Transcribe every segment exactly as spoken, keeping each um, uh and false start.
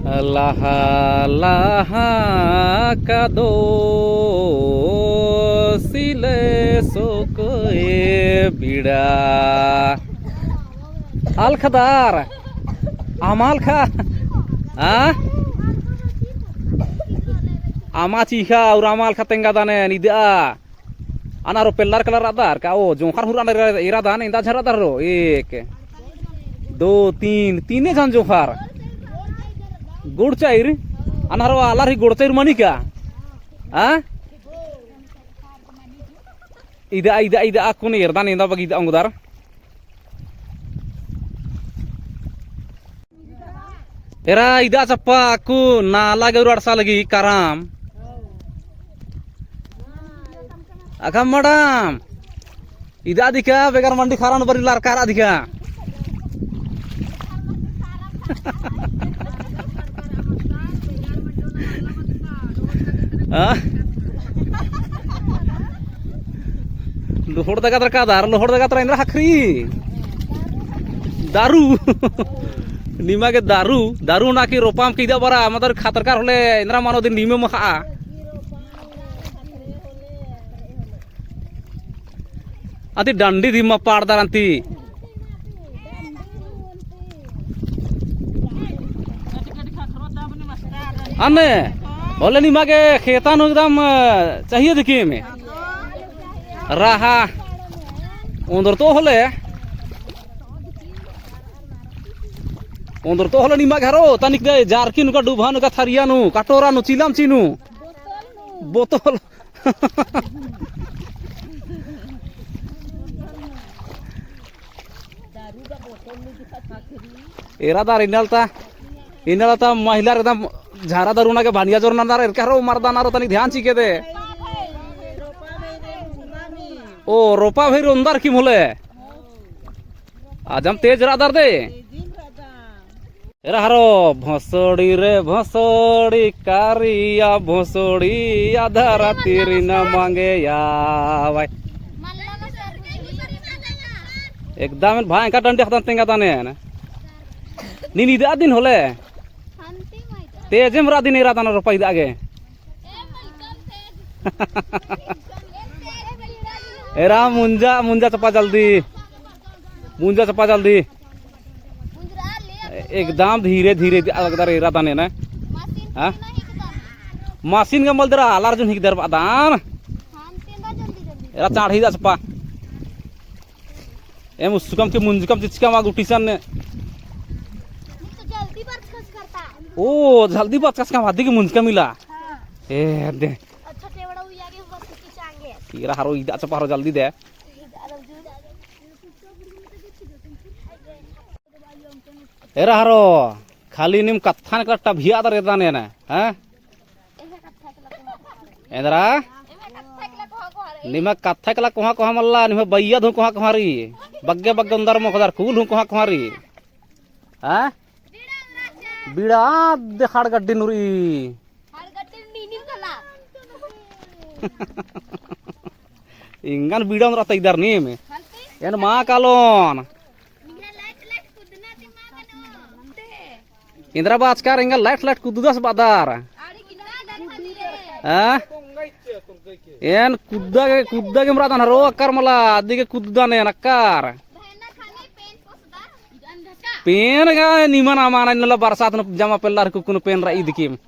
लहा लहा कादो सिले सोकोए बिड़ा। अलखदार। अमा अलखा। हाँ? अमा चीखा और अमा अलखा तेंगा दाने निदा। अना रो पेल्लर कलर रअदर का ओ जोंख़र हुरा एरा दाने इंदा झरा दर रो। एक, दो, तीन, तीने झन जोंख़र। गोड़चइर। अना रो आलर ही गोड़चइर मनी का। हाँ? इदा, इदा, इदा अक्कुन एरदन एन्दा बग्गे इदा ओंगदर। एरा इदा चप्पा अक्कु नाला गे उराड़सा लगी कराम। अखम मड़ाम। इदा दिखा बेगर मंडी खारान बरी लार कारा दिखा। हाँ? लोहड़ दगा तरा कादर, लोहड़ दगा तरा एन्दरा ख़क्खरी। दारू। निमा गे दारू, दारू ना कि रोपाम किदा बरा, मतलब खतरकार होले, एन्दरा मनो दिन निमे मखा। अति डंडी दिम पाड़दर अन्ती। अन्ने, होले निमा गे खेता नू एकदम, अ, चाहिए दिखिम। रहा, ओन्दरतो होले, ओन्दरतो होले निमा गे हरो, तनिक दे, जारकी नू का डुबहा नू का थरिया नू, कटोरा नू, चिलम चिनू। बोतल। एरा दर इन्नल ता, इन्नल ता महिला एकदम झारा दरुना के भानिया जोरना दर एरका रो मर्दाना रो तनी ध्यान चिके दे। ओ रोपा भई रोंदर की मोले। अजम तेज रअदर दे। एरा हरो भोसड़ी रे भोसड़ी, कारिया भोसड़ी, आधा राती रिना मांगे आवाय। एकदम भाई का डंडी ख़दन तेंगा दाने न। नीन इदा दिन होले। तेजेम रअदिन एरा दाना रोपा इदा गे। एरा मुंजा, मुंजा चपा जल्दी। मुंजा चपा जल्दी। एकदम धीरे धीरे अलगदर एरा दाने ना। हाँ? मशीन का मलदरा आलर जुन हिकदर बादान। एरा चाढ़ी दा चपा। एम उसकम के मुंजकम चिचकम आ गुटी सन ने। ओ, जल्दी बचकस का वादी के मुंजकम मिला। हाँ। ए, दे। अच्छा, टेवड़ा उइया के बस की चांगे। एरा हरो इदा चपा हरो जल्दी दे। एरा हरो, खाली नीम कत्थन कला टभिया दर एदा ने ना, हैं? एन्दरा? निम्है कत्था कला कोहाँ कोहाँ मल्ला, निम्है बइया धुँ कोहाँ कोहाँ रई। बग्गे बग्गे ओन्दर मोख़दर कुल हूँ कोहाँ कोहाँ रई। हाँ? बीड़ा दे खाड़ गड्डी नू रई। एंगन बीड़ा ओन्दरा तइदर नीम। एन मा कालोन। एन्दरा बाचकर एंगा लाइट लाइट कुद्दस बादर। हाँ? एन कुद्दा गे, कुद्दा गे मरादन हरो अक्कर मला, अदी गे कुद्दा ने अक्कर। पेन गा निमन अमान नला बरसात नू जमा पेल्लर कुकुन पेन रई दिकिम।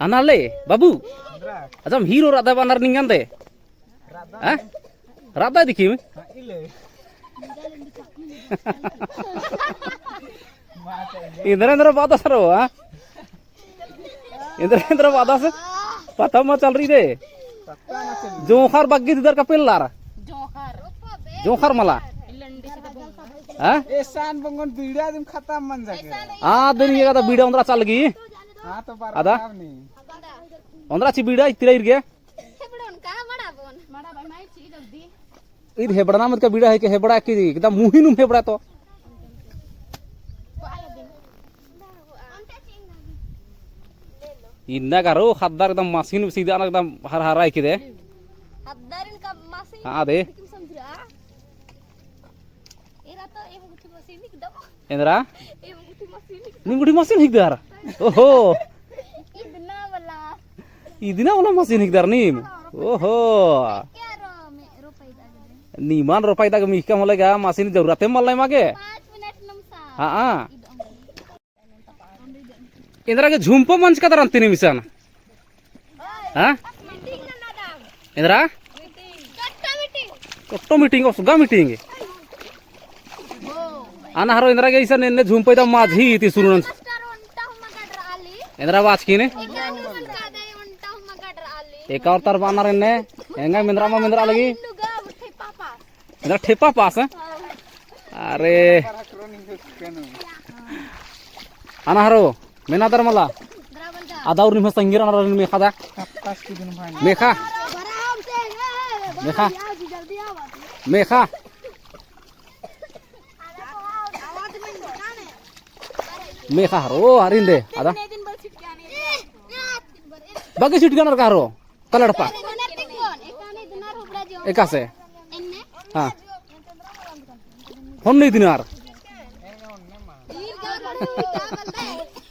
अनाले, बाबू। अजम हीरो रअदय बअनर निंगन दे। हाँ? रअदय दिकिम? एन्दरा एन्दरा बादस रो, हाँ? एन्दरा एन्दरा बादस? पता मा चलरई दे। जोंख़र बग्गे दिदर का पेल्लर। जोंख़र मला। हाँ? एसान बंगन बीड़ा दिम खतम मंजा के। आ दिन ये का बीड़ा ओन्दरा चलगी। हाँ, तो बार अदा? बार नहीं। ओन्दरा ची बीड़ा इतरा इरगे। हेबड़ोन का मड़ाबोन। मड़ाबा माई ची जल्दी। ईद हेबड़ना मत का बीड़ा है के हेबड़ा की एकदम मुही नुम हेबड़ा तो। इन्ना करो ख़द्दर एकदम मशीन सीधा ना एकदम हर हर आई के दे। ख़द्दर इनका मशीन हाँ दे। लेकिन समझ रहा। एरा तो एम गुठी मशीन एकदम। एन्दरा? एम गुठी मशीन। नीम गुट्ठी मशीन हिकदर? ओहो। इदना वाला। इदना वाला मशीन हिकदर नीम? ओहो। नीमन रोपा इदा गे मिखका मला गा मशीन जरूरत है मला एमा गे। पाँच मिनट नम सा। हाँ, हाँ। एन्दरा गे झुम्पो मंजका दरा अन्ती नीम इसन। हाँ? एन्दरा? चोट्टो meeting, ओसगा meeting। अना हरो एन्दरा गे इसन एन्ने झुम्पो इदा माझी ती सुरुन। एन्दरा बाचकी ने? एका और तार बानर एन्ने, एंगा मेंदरा मा मेंदरा लगी। इधर ठेपा पास है। अरे। अना हरो, मेना दर मला। अदा और निम्है संगीर अना रनिन मेखा दा। मेखा। मेखा। मेखा। मेखा हरो, हरिन दे, अदा। बाकी छिटकानर का हरो। कलड़पा। एकासे। हाँ। होन्ने दिनार।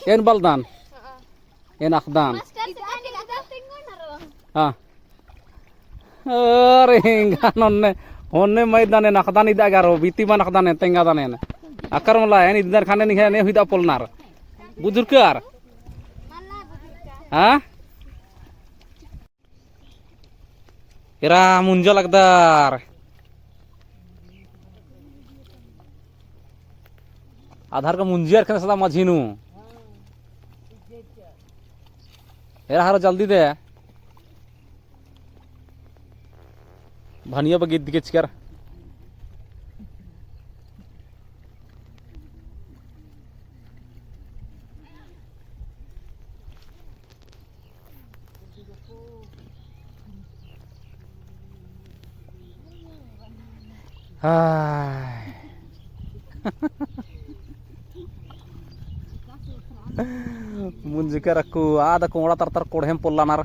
एन बलदान। एन अखदान। हाँ। अरे, एंगा होन्ने, होन्ने मैदान एन अखदान इदा गारो, बीती मान अखदान एन, तेंगा दान एन। अकर मला, एन इदनर खाने निखे, ने हुदा पोलनार। बुजुर्गर। हाँ? एरा मुंजा लगदर। आधार का मुंजियर खने सदा मझी नू। एरा हरो जल्दी दे। भनिया बगे इदगे चिकर। हाय। मुंजकर अक्कु आद कोंड़ा तरतर कोड़हेम पोल्लानर।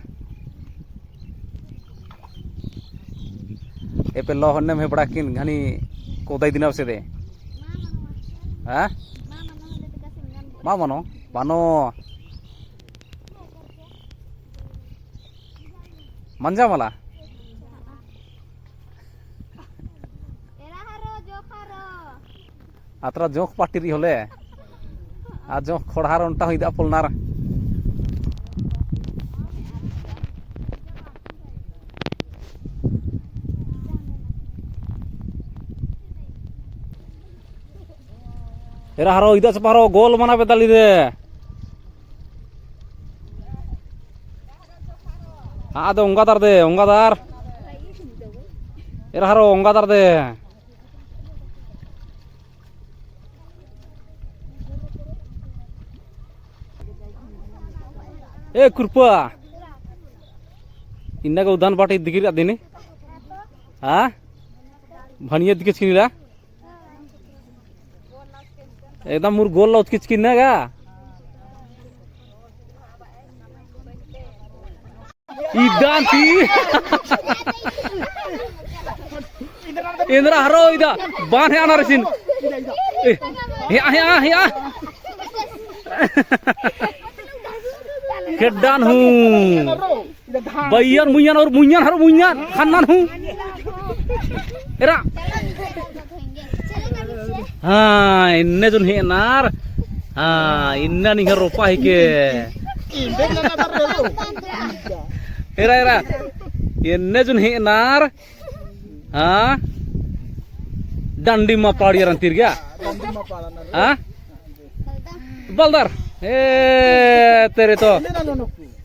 ए पे लो हन्ने में बड़ा किन घनी कोदाई दिना से दे। हाँ? मा मनो? बानो। मंजा मला। एरा हरो, जोंख हरो। अतरा जोंख पाटी रई होले। आ जोंख खोड़हार ओन्टा हूँ इदा पोलनर। एरा हरो इदा चपा हरो गोल मना बेद्दालदे। हाँ, अदे ओंगादर दे, ओंगादर। एरा हरो ओंगादर दे। ए कुरपा। इन्ना का उदान बाटे दिगिर अदिनी। हाँ? भनिया दिगिर चिकिन रा। एकदम मुर गोल ला उतकिच किन्ना गा। इदान ती। एन्दरा हरो इदा। बान है आना रसिन। ए, हे, हे, हे। खेड्डान हूँ। बइयन मुइयन और मुइयन हरो मुइयन खन्नन हूँ। एरा। हाँ, इन्ने जुन हेनार। हाँ, इन्ना निंगा रोपा हिके। एरा, एरा। इन्ने जुन हेनार। हाँ। डंडी मा पाड़ियर अंतीर गा। हाँ। बलदर। ए, तेरे तो।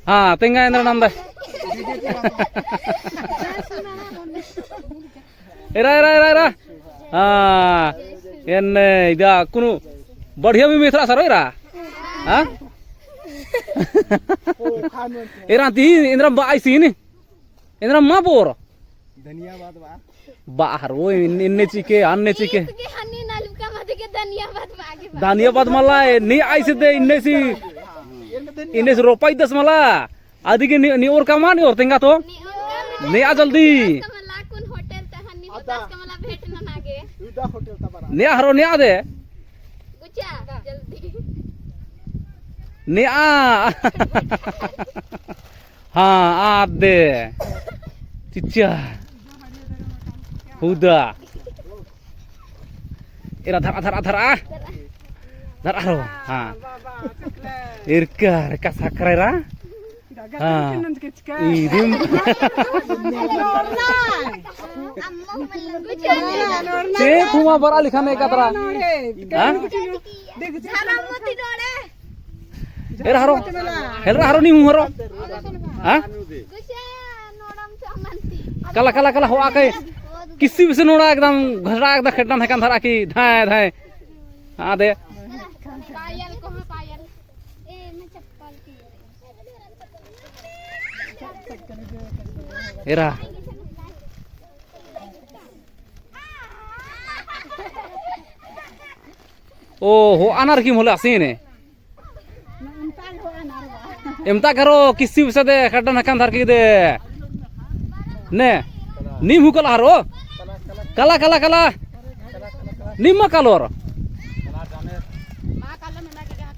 हाँ, तेंगा एन्दरा नंदा। एरा, एरा, एरा, एरा। हाँ, एन्ने इदा कुनु बढ़िया भी मिथरा सरो एरा। हाँ? एरा ती एन्दरा बा आइसी नी। एन्दरा मा बोर। धनिया बात बा। बाहर वो इन-, इन्ने चिके, अन्ने चिके। इसके हन्नी नालुका मत के धनिया बात बा आगे बा। धनिया बात मला, ए, नी आइसे दे, इन्ने सी, इन्ने सी रोपाई दस मला। अदिगे नी, नी और कमा, नी और तेंगा तो। नी और कमा। ने आ जल्दी। दस कमला कुन होटल ते हन्नी हो, दस कमला भेंट ना नागे। ने आ हरो, ने आ दे। गुचा, जल्दी। नेआ। हाँ, आदे। चिच्चा। हुदा। एरा धरा, धरा, धरा। धरा रो। हाँ। इरका, इरका सकरा एरा। हाँ। इदिम। चे फुमा बरा लिखा नहीं कतरा। हाँ? एरा हरो, हेलरा हरो नीम हरो। हाँ? कला, कला, कला, हो आके। किस्सी बेसे नोड़ा एकदम घसड़ा एकदम खेड्डन है कान धरा की धाय, धाय। हाँ दे। एरा। ओ, हो आनर की मोले असीने। एमता करो, किस्सी बेसे दे, खड्डन हकन धर की दे। ने, नीम हूँ कला हरो। कला, कला, कला। नीम मा कलोर।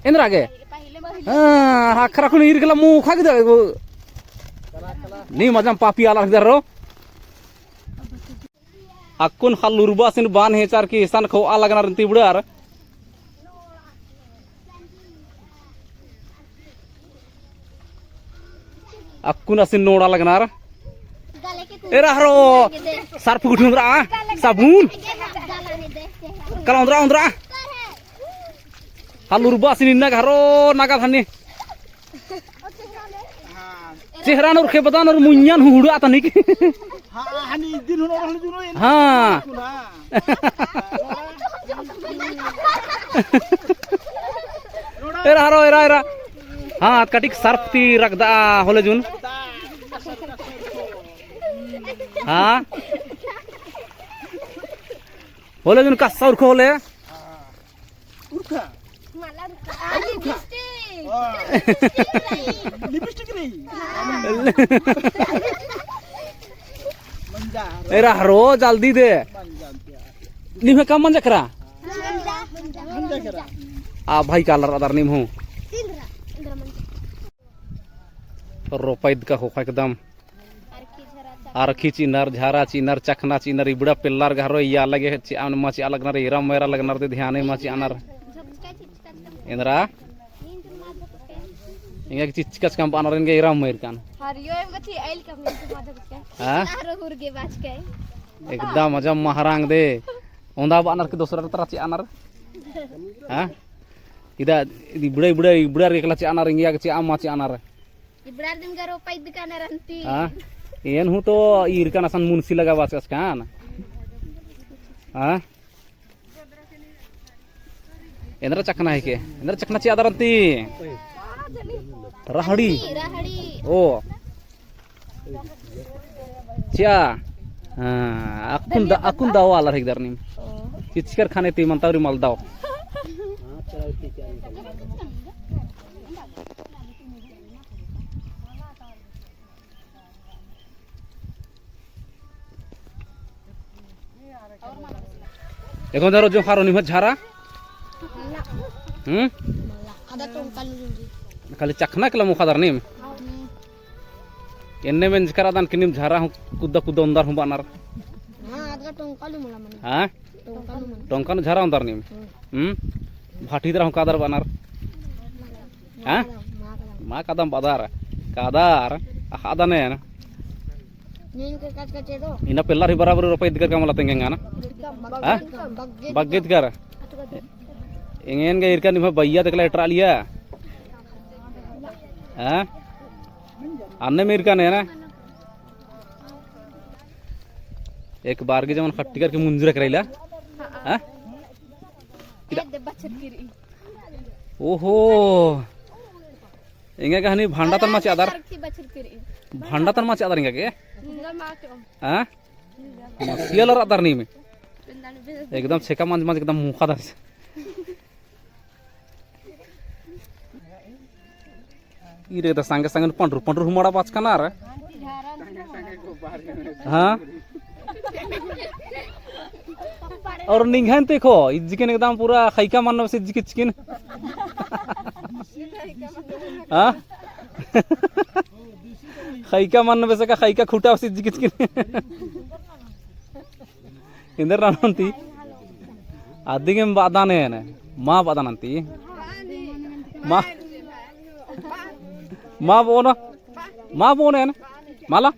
एन्दरा गे। हाँ, हखरा खुन ईर कला मुखा की दे। नीम अजम पापी आलर की दे रो। अक्कुन ख़ल्ल उर्बासिन बान हेचार की इसन खोआ लगनर इन्ती इबड़ार। अक्कुन असिन नोड़ा लगनर। एरा हरो सर्फ गुठुन रआ, साबुन। कला ओन्दरा, ओन्दरा। ख़ल्ल उर्बासिन इन्ना गा हरो नगा धनी। चेहरा नोर खे बदान और मुंयान हुड़ा तनिक। हाँ, हनी दिन हुन और हनी जुनो ये। हाँ। एरा हरो, एरा, एरा। हाँ, कटिक सर्फ ती रखदा होले जुन। हाँ। होले जुन कस्सा उरखो होले। उरखा। माला उरखा। आ, लिपस्टिक। आ। लिपस्टिक रई। मंजा। एरा हरो जल्दी दे। मंजा। निम्है कम मंजा केरा? मंजा केरा। आ भाई कालर अदर निम्हू। रोपा इदका ख़ोख़ा एकदम। अरखी चिअनर, झरा चिअनर, चखना चिअनर, इबड़ा पेल्लर गा हरो इया लगे चिआ मा चिआ लगनर, एरा मेरा लगनर ते ध्यान मा चिअनर। एन्दरा? एंगा गे चिचका चिचका बअनर एंगा एरा मेर कान। हाँ? एकदम अजम महरांग दे। ओन्दा बअनर के दोसरा तरा चिअनर। हाँ? इदा इबड़ा, इबड़ा, इबड़ा रे कला चिअनर, एंगा गे चिआ मा चिअनर। इबड़ार दिम गा रोपा इदका नर अन्ती। हाँ? एन हूँ तो ईरकन असन मुनसी लगा बाचकस कान। हाँ? एन्दरा चखना है के? एन्दरा चखना चिआ दर अन्ती। रहड़ी। रहड़ी। ओ। चिआ। हाँ, अक्कुन द-, अक्कुन दवा आलर हिकदर नीम। चिचकर खाने ती मंतावरी मलदव। एकोन दरो जो खारो निम्है झरा? हम्म? खाली चखना केला मुखादर नीम? एन्ने मेंजकर अदन के नीम झरा हूँ कुद्दा कुद्दा ओन्दर हूँ बअनर। हाँ? टोंका नू झरा ओन्दर नीम? हम्म? भाटी दरा हूँ कादर बअनर? हाँ? मा कादम बअदर। कादर, अख़दन एन। इन्ना पेल्लर ही बराबर रोपा इदकर का मला तेंगेंगा ना? हाँ? बग्गे इदकर। एंगेन गा ईरका निम्है बइया देखला एटरा लिया। हाँ? अन्नेम ईरका ने ना? एक बार के जमन खट्टी करके मुंजुरा कराइला। हाँ? इदा। ओहो। एंगा गे हनी भांडा तन मा चिअदर। भांडा तन मा चिअदर एंगा गे। हाँ? मसिया लर अदर नीम। एकदम छेका मंज मंज एकदम मुखादर। ईरे द संगे संगे पंडरू पंडरू हुमड़ा बाचकनर। हाँ। और निंग्हैन देखो, इज्जिकिन एकदम पूरा खैका मन्ना बस इज्जिकिन चिकिन। हाँ? ख़ैका मन्न बेसे का ख़ैका खुटा सिज्जी किचकिन। एन्देर रअनन ती। अदिगेम बअदन एन। मा बअदन अन्ती। मा। मा बओन। मा बओन एन। मला।